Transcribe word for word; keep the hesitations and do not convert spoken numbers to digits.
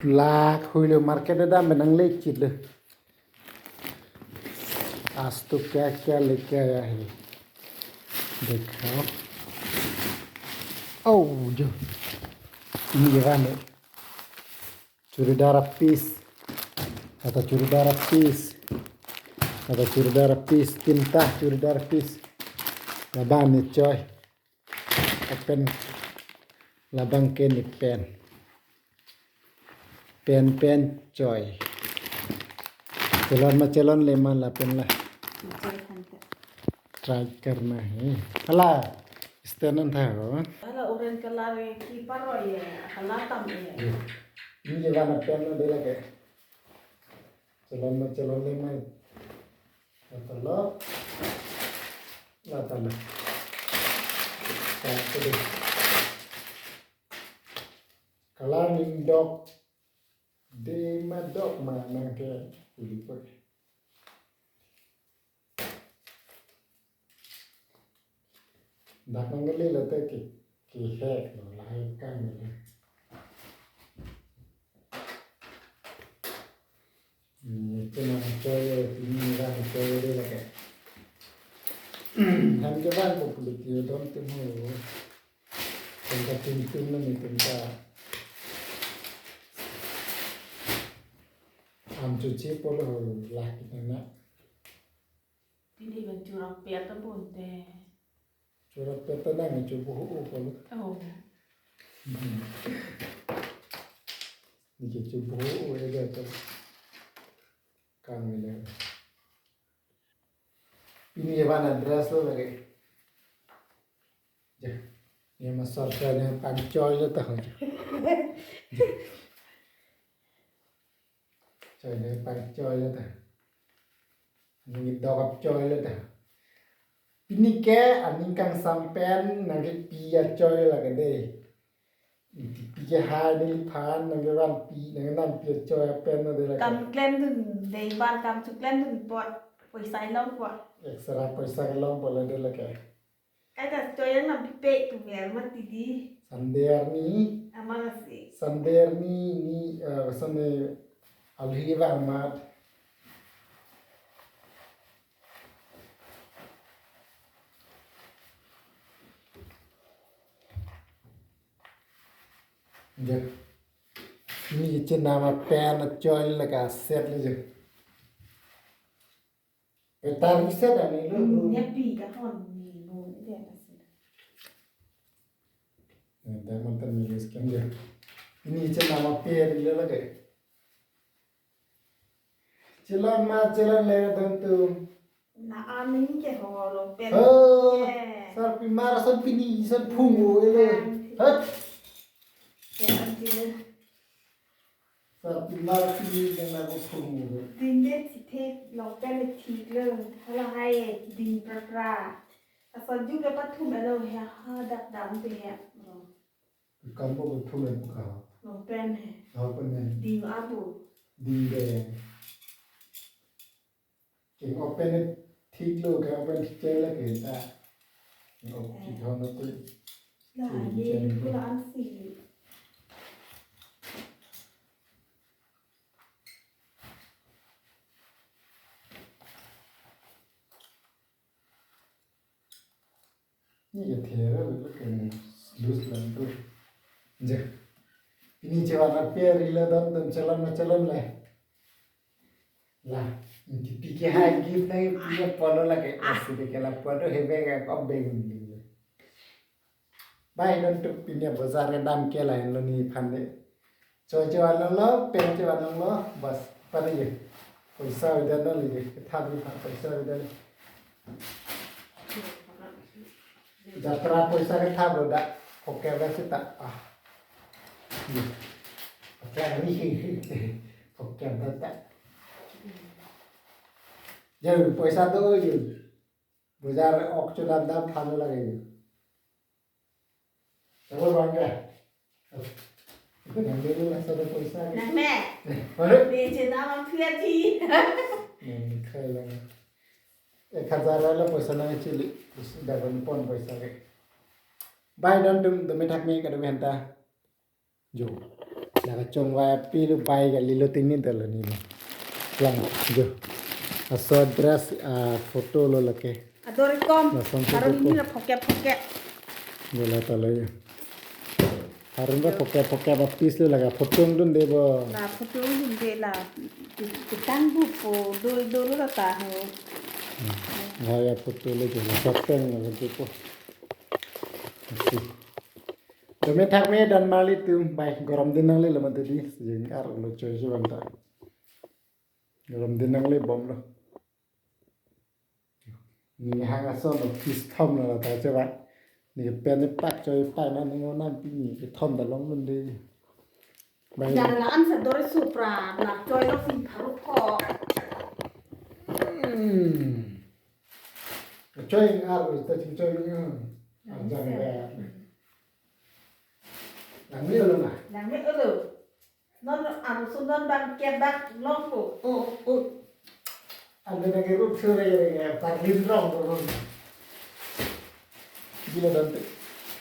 Lak hoilo market dam nang le chit lo. आज तो क्या क्या लेके आया है, दिखाओ। Oh, jo. Ini gimana? Churidar piece. Kata churidar piece. Kata churidar piece. Tinta churidar piece. Labang ne choi. Open. Labang ke ne pen. Pen pen choi. Chelon ma chelonle ma lapen la. Try karna hai. Hala. Stand an tha ho. Hala orange color ki paroi ye. Hala tam ye. Ini je warna pen lo de lake. Chelon ma chelonle ma. Lata lo. Lata lo. Satu deh. Color ning dok. De ma dok ma nang ke uli po. Dak nang le lata ke, ke hek lo lahai kan lo. Hmm, itu nang choi, ini nang choi de lake. Ham ke bang ko puliti dom tum ho. Tinta tintin lo ni tinta. Am chuchi polo ho lak na. Pini ban churang pet ta bon te. Churang pet ta nang chubu ho polo. Oh. Hmm. Ni ke chubu ho ega to. Kang ni le. Pini ye warna dress lo lake. Ja. Ye ma sor sor ne pang choi lo ta ho. Ja. Choi ne pang choi lo ta. Ni dok ap choi lo ta. Pini ke aning kangsam pen nang ke pi achoi lake de. Pi ke hai neliphan nang ke vanpi nang ke nampi achoi pen lo de lake. Kam klem dun dei ban kam chu klem dun pot poisa long pot. Extra poisa ke long pot lo de lake. Ai ta choi yang nampi pe tu ver mati di. Sunday arni. Amang asi. Sunday arni ni, eh, Sunday alhi vang mat. Ja. Ni chenam pen achoi lake set le ja. Petar set ani lo. Hmm, ya pi ka hon ni lo ni dia ka set. Diamond ta ni skin ja. Ini chenam pen le lake. Chelon ma chelonle dam tum. Na aning ke ho lo pen. Oh, ke. Sarpi mar son pini son phungo ele. Hat. Ke an ti le. Sarpi mar pini ke na ko phungo. Din de ti the lo pen ti lo. Hala hai din pra pra. Ason ju ke pathum elo he ha dak dam te he. Kam bo pathum e ka. Lo pen he. Lo pen he. Din abu. Din de. Ke open thik lo, ke open thik chai lake ta. Ke op thik ho na te. La ye pula an si. Ni ke thera lo ke loose lang tu. Je. Pini chevan ape rila don don chelon ma chelonle. La, ini pi ke hai gift nang pi ke polo lake. Asi de ke la polo hebe ka ko beng. Bai don tu pini bazar ke dam ke lain lo nephan de. Choi choi anong lo, pen choi anong lo, bas, pari ye. Poisa avedan lo ye, kethap ni phan poisa avedan. Jatra poisa kethap lo dak, oke ba sita. Ah. Ye. Oke, ini. Oke, ba ta. Ye, poisa do ye. Bazar ok chodam dam than lo lake ye. Double bang ka? Ito nang dulu lah satu poisa ke. Nang me. Baru? Ni cina mang khuya ti. Nang khai lang. Ek hazar lo poisa nang chili. Dagon pon poisa ke. Bai don tum dumi thak me ka dumi hanta. Jo. Lake chongvai api lo bai kali lo, tingni dalo ni lo. Lang jo. Laso dress, ah, photo lo lake. Ador kom. Lason photo harum ko. Ni la phokep phokep. Dala talo jo. Harum ba phokep phokep a piece lo lake photo dun de bo. La photo dun de la. Kitang bu po dol dol lo ta ho. Hmm. Hai ya photo lo jo. Laso peng lo jo po. Oke. Dome thak me dan marli tum bai gorom din nangle lo mate di sejeng ar lo choi choi bang ta. Gorom din nangle bom lo. Ni hang ason lo piece thom lo ta che bai. Ni pen ni pak choi pak na ni onam pi ni kethom ta long dun de. Bai. Jan la an sa dor supra la choi lo si pharuk ko. Hmm. Choi ar ta ching choi ni. Ah, jan le. Lang me olo ma. Lang me olo. Non aru sundon bang kep bang long ko. Oh, oh. Ande na ke rup sure ya, ya, parlin long ko. Gila dante.